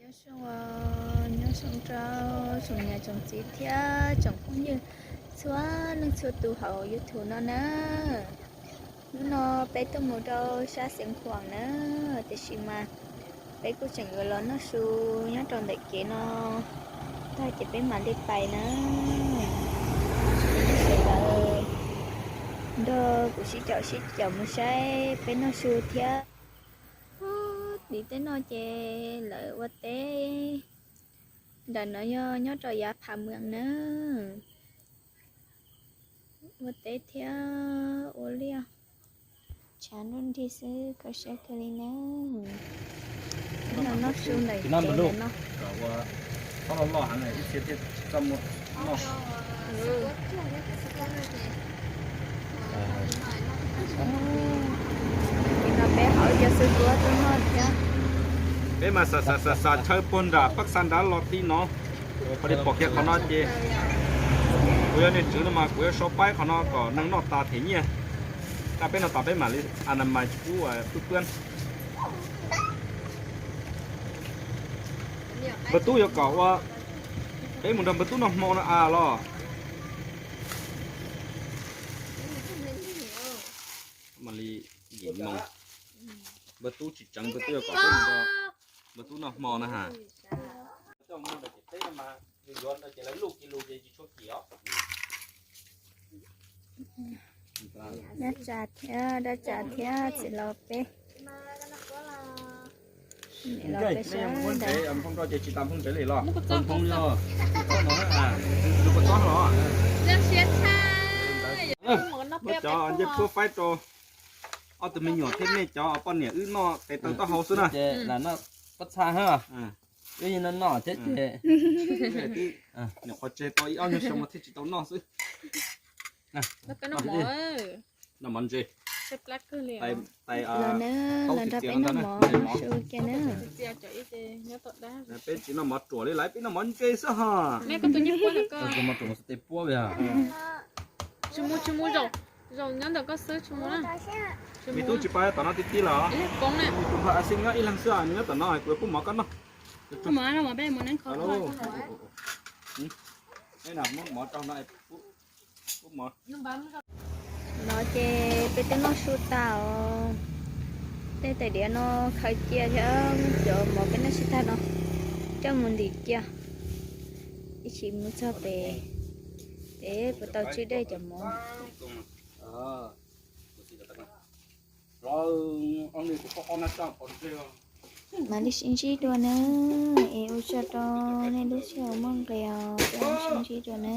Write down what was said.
Nyob zoo, nyob zoo rau tsoom niam tsoom txiv thiab tsoom phooj ywg txhua leej txhua tus hauv YouTube no na. Hnub no peb tuaj mus rau sab Xeev Khuam na, tiam sis mas peb kuj tseem yuav los noj su nyob rau ntawm kev no tag ces peb mam li pais na. Sawv daws nrog kuv sib caum sib caum mus saib peb noj su thiab. Tim tej no ces lawv ua teb, nram no yog nyob rau yav Phav Mees na, ua teb thiab ua liaj, tshav nruj nrig xwb kho siab kawg li na. Peb los noj su ntawm kev ntawm no. Tim no peb hauv cov xwb tuab tuaj noj thiab. Peb mas xav xav xav xav chaw puag nram Paj Xa nrad los ti no, pom li pom kiag qhov no ces kuv yog niag tswv no mas kuv yuav sau paib qhov no kom neeg noj tas them nyiaj. Tab peb noj tas peb mam li a na mas tsis pub pwb pwb. Npawg Tub yuav kom ua peb mus nrog Npawg Tub noj hmo no a los? Mam li yim moo. Npawg Tub tsis tseev, Npawg Tub yuav kom peb mus nrog Npawg Tub noj hmo na ha. Dab tsa thiab, dab tsa thiab txiv los peb. Los peb sawv daws. Muab cov ncej puab faib rau ob tug me nyuam thiab nej cov poj niam wb noj tes taw taub hau xwb na. Pob txha hab. Wb yeej noj noj thiab ces nyuam qhuav tseg tau ib ob nyuag xyoo mas thiaj tsis tau noj xwb. Noj mov ntse, tais taub hau tiag tiag no ntag na. Peb tsis noj mov ruam li lawm, peb noj mov ntse xwb ho. Tes puab. Me tub tsis pab tom no ti ti los? Tus npawg A Xi nyob ib leeg xwb, nws nyob tom no kuv yuav pub mov koj noj. Mov rau no. No ces peb twb noj su tas os. Tej tais diav no khaws cia thiab cov mov peb noj tsis tag no coj mus ntim cia, ib tsam mus txog pem peb puas tau tswb dej cov mov. Mam li sib ntsib dua na, es ua tsaug rau nej lub sij hawm muaj nqis os, peb mam sib ntsib dua na.